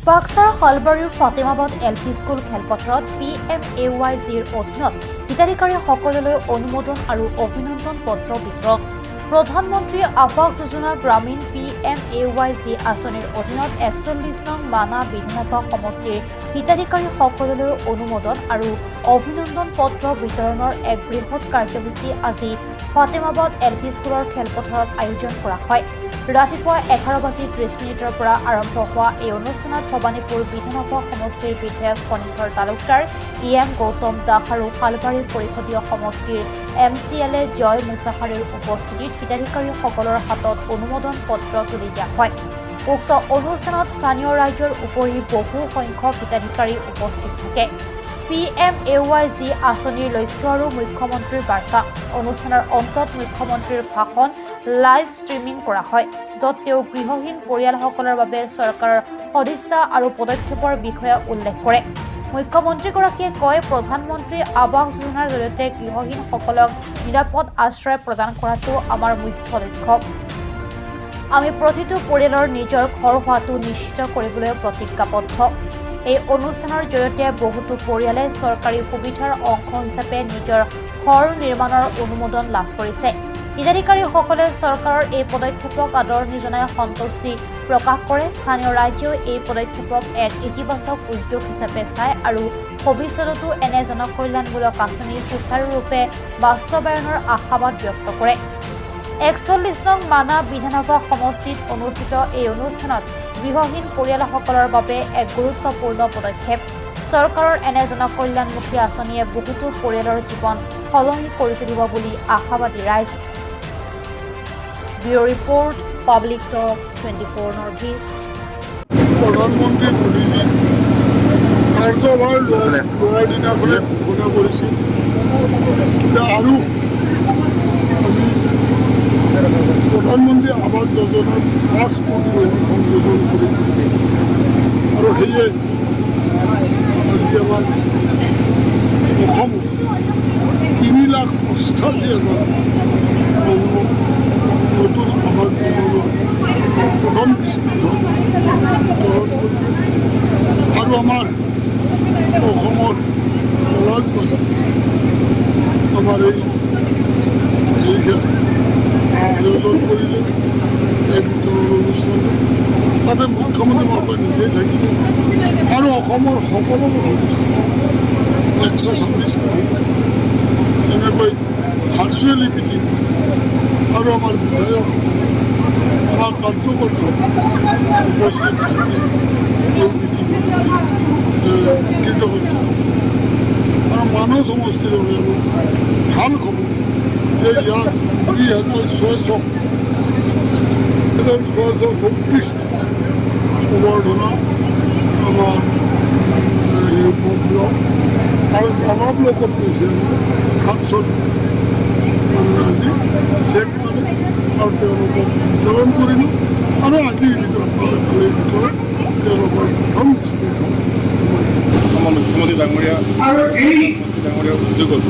বাক্সাৰ শালবাৰীৰ Fatemabad L P school খেলপথাৰত পি এম এ ৱাই জিৰ অধীনত হিতাধিকাৰীসকললৈ অনুমোদন আৰু অভিনন্দন পত্ৰ বিতৰণ। প্ৰধানমন্ত্ৰী আৱাস যোজনা গ্ৰামীণ P M A Y G আঁচনিৰ অধীনত 41 নং মানাহ বিধানসভা সমষ্টিৰ হিতাধিকাৰীসকললৈ অনুমোদন আৰু অভিনন্দন পত্ৰ বিতৰণৰ এক বৃহৎ কাৰ্যসূচী আজি ফাতেমাবাদ এল পি স্কুলৰ খেলপথাৰত আয়োজন কৰা হয়। ৰাতিপুৱা 11 বাজি 30 মিনিটৰ পৰা আৰম্ভ হোৱা এই অনুষ্ঠানত ভৱানীপুৰ বিধানসভা সমষ্টিৰ বিধায়ক ফণীধৰ তালুকদাৰ, ই এম গৌতম দাস আৰু শালবাৰী পৰিষদীয় সমষ্টিৰ এম চি এল এ জয় মুছাহাৰীৰ উপস্থিতিত হিতাধিকাৰীসকলৰ হাতত অনুমোদন পত্ৰ তুলি দিয়া হয়। উক্ত অনুষ্ঠানত স্থানীয় ৰাইজৰ উপৰি বহু সংখ্যক হিতাধিকাৰী উপস্থিত থাকে। P M A Y G আঁচনিৰ লক্ষ্য আৰু মুখ্যমন্ত্ৰীৰ বাৰ্তা। অনুষ্ঠানৰ অন্তত মুখ্যমন্ত্ৰীৰ ভাষণ লাইভ ষ্ট্ৰীমিং কৰা হয়, য'ত তেওঁ গৃহহীন পৰিয়ালসকলৰ বাবে চৰকাৰৰ সদিচ্ছা আৰু পদক্ষেপৰ বিষয়ে উল্লেখ কৰে। মুখ্যমন্ত্ৰীগৰাকীয়ে কয়, প্ৰধানমন্ত্ৰী আৱাস যোজনাৰ জৰিয়তে গৃহহীনসকলক নিৰাপদ আশ্ৰয় প্ৰদান কৰাটো আমাৰ মুখ্য লক্ষ্য। আমি প্ৰতিটো পৰিয়ালৰ নিজৰ ঘৰ হোৱাটো নিশ্চিত কৰিবলৈ প্ৰতিজ্ঞাবদ্ধ। এই অনুষ্ঠানৰ জৰিয়তে বহুতো পৰিয়ালে চৰকাৰী সুবিধাৰ অংশ হিচাপে নিজৰ ঘৰ নিৰ্মাণৰ অনুমোদন লাভ কৰিছে। হিতাধিকাৰীসকলে চৰকাৰৰ এই পদক্ষেপক আদৰণি জনাই সন্তুষ্টি প্ৰকাশ কৰে। স্থানীয় ৰাইজেও এই পদক্ষেপক এক ইতিবাচক উদ্যোগ হিচাপে চায় আৰু ভৱিষ্যততো এনে জনকল্যাণমূলক আঁচনি সুচাৰুৰূপে বাস্তৱায়নৰ আশাবাদ ব্যক্ত কৰে। 41 নং মানাহ বিধানসভা সমষ্টিত অনুষ্ঠিত এই অনুষ্ঠানত গৃহহীন পৰিয়ালসকলৰ বাবে এক গুৰুত্বপূৰ্ণ পদক্ষেপ। চৰকাৰৰ এনে জনকল্যাণমুখী আঁচনিয়ে বহুতো পৰিয়ালৰ জীৱন সলনি কৰি তুলিব বুলি আশাবাদী ৰাইজ। Bureau report, Public Talks 24 North East. প্ৰধানমন্ত্ৰী মোদীজী কাৰ্যভাৰ লোৱাৰ দিনাখনে ঘোষণা কৰিছিল যে আৰু আমি প্ৰধানমন্ত্ৰী আৱাস যোজনাত 5 কোটি মানুহ সংযোজন কৰিম। আৰু সেয়ে আজি আমাৰ অসমত 3,88,000 মানুহক নতুন আৱাস যোজনাৰ প্ৰথম কিস্তি ধন বিতৰণ কৰিলে। আৰু আমাৰ অসমৰ পলাশবাৰীত আমাৰ এই হেৰিখন আয়োজন কৰিলে, এই বিতৰণ অনুষ্ঠানটো। তাতে মুখ্যমন্ত্ৰী মহোদয় নিজেই থাকিলে আৰু অসমৰ সকলো সমষ্টি, 126টা সমষ্টি, এনেকৈ ভাৰ্চুৱেলি মিটিং আৰু আমাৰ বিধায়ক, আমাৰ কাৰ্যকৰ্তা উপস্থিত থাকি এই মিটিঙত কৃতজ্ঞতা। আৰু মানহ সমষ্টিৰ বাবে আমাৰ ভাল খবৰ যে ইয়াত 20,634টা গোবৰ্ধনা আমাৰ এই ব্লক আৰু জালা ব্লকত গৈছে আমাৰ 700 মানুহে আজি চেক পালে আৰু তেওঁলোকক বিতৰণ কৰিলোঁ। আৰু আজিৰ ভিতৰত, মানে কালিৰ ভিতৰত তেওঁলোকৰ প্ৰথম কিস্তিৰ ধন সোমাই যাব। অসমৰ মুখ্যমন্ত্ৰী ডাঙৰীয়া আৰু এই মন্ত্ৰী ডাঙৰীয়াৰ উদ্যোগত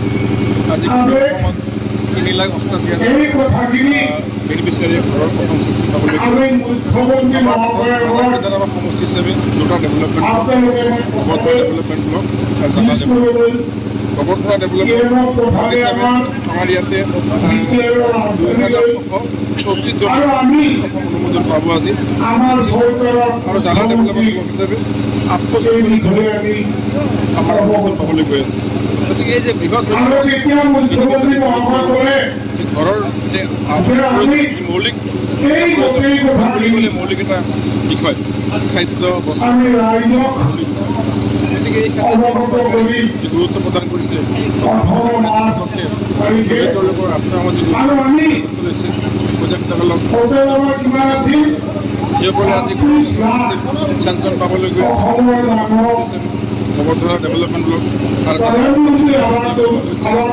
আজি আৰু অসমত 3,88,000 এই কথাখিনি বেনিফিচিয়াৰীয়ে ঘৰৰ প্ৰথম কিস্তি পাবলৈ আমি মুখ্যমন্ত্ৰী মহোদয়ৰ আগত বিধানসভা সমষ্টি হিচাপে দুটা ডেভেলপমেণ্ট ব্লক, আপোনালোকে মই গোবৰ্ধনা প্ৰথমে ডেভেলপমেণ্ট ব্লক আৰু জালা ডেভেলপমেণ্ট। দিছপুৰলৈ গোবৰ্ধনা ডেভেলপমেণ্ট ইএমৰ প্ৰধানে হিচাপে আমাৰ আমাৰ ইয়াতে বিটিআৰৰ দুই হাজাৰ ৰাজধানীলৈ 634 জন আৰু আমি প্ৰথম অনুমোদন পাব আজি। আমাৰ চৰকাৰৰ আৰু জালা মুখ্যমন্ত্ৰী ডেভেলপমেণ্ট ব্লক হিচাপে 800 এই বিষয়ে আমি আমাৰ অনুমোদন পাবলৈ গৈ আছে। গতিকে এই যে বৃহৎ আৰু তেতিয়া মুখ্যমন্ত্ৰী মহোদয় ক'লে যে ঘৰৰ যে যে আমি মৌলিক এই গোটেই বুলি কথাখিনি ক'লে মৌলিক এটা বিষয়, খাদ্য, বস্ত্ৰ। আমি ৰাইজক গতিকে এই ক্ষেত্ৰত অৱগত কৰি যি গুৰুত্ব প্ৰদান কৰিছে 18 মাৰ্চ তাৰিখে তেওঁলোকৰ আৰ্থসামাজিক আৰু আমি গুৰুত্ব লৈছে প্ৰজেক্টসকলক টোটেল আমাৰ কিমান আছিল? যিসকলে আজি 36 লাখ চেংচন পাবলৈ গৈ অসমৰ মানুহক গোবৰ্ধনা ডেভেলপমেণ্ট ব্লক আৰু প্ৰধানমন্ত্ৰী আৱাস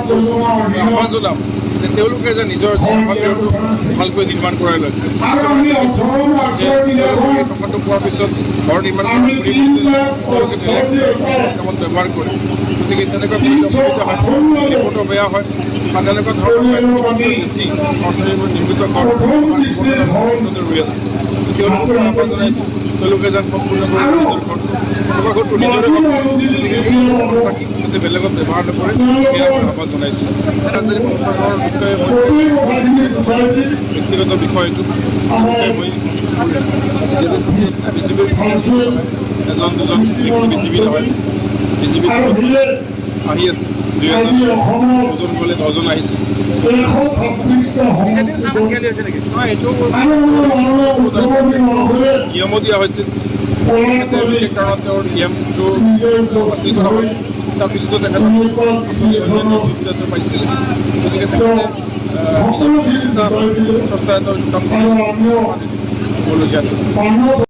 যোজনাৰ আহ্বান অধীনত জনাম যে তেওঁলোকে যে নিজৰ যি আৱাসগৃহটো ভালকৈ নিৰ্মাণ কৰাই লয়। আৰু আমি দেখিছোঁ 18 যে মাৰ্চৰ তেওঁলোকে দিনাখন এই টকাটো পোৱাৰ পিছত ঘৰ নিৰ্মাণ কৰাৰ আমি পৰিৱৰ্তে 3 লাখ তেওঁলোকে বেলেগ 88 হাজাৰ কামত ব্যৱহাৰ কৰে। গতিকে তেনেকুৱা কৰিলে তিনিশ অসুবিধা হয়, আঠাৱন্ন জন ৰিপৰ্টো বেয়া হয় বা তেনেকুৱা ধৰণৰ পৰিয়ালক আমি বেছি অৰ্থনিৰ্মিত ঘৰ প্ৰথম কিস্তিৰ ধন ৰৈ আছে। তেওঁলোকক আহ্বান জনাইছোঁ। তেওঁলোকে যেন সম্পূৰ্ণকৈ নিজৰ ঘৰটো, টকা ঘৰটো নিজৰে নতুন অনুজীৱী ঘৰ থাকি যাতে বেলেগত ব্যৱহাৰ নকৰে, সেয়া মই আহ্বান জনাইছোঁ। ৰাজনৈতিক সম্পৰ্কৰ বিষয়ে মই গোটেই কথাখিনি বুজাই দি ব্যক্তিগত বিষয় এইটো আমাৰ মই বিজেপিৰ ভাৰ্চুৱেল এজন দুজন ব্যক্তি বিজেপি নহয়, বিজেপি আৰু ভিলেজ আহি আছে দুই এজন, আজি অসমত দুজন গ'লে 10জন আহিছে। 126টা সমষ্টিত নহয়, এইটো আৰু মাননীয় মুখ্যমন্ত্ৰী মহোদয়ে নিয়মো দিয়া হৈছিল। পলাতলি বিশেষ কাৰণত তেওঁৰ নিয়মটো নিজে বাতিল উপস্থিত কৰা হৈ হ'ল। তাৰপিছতো তেখেতে তেনেকুৱা আঁচনি অন্যান্য বিধিখনত সুবিধাটো পাইছিল। গতিকে তেওঁ তেখেতে সকলোখিনি বুজাই দিলে সংস্থা এটা কাম আৰু আমিও কৰিবলগীয়া নাই। মানৱ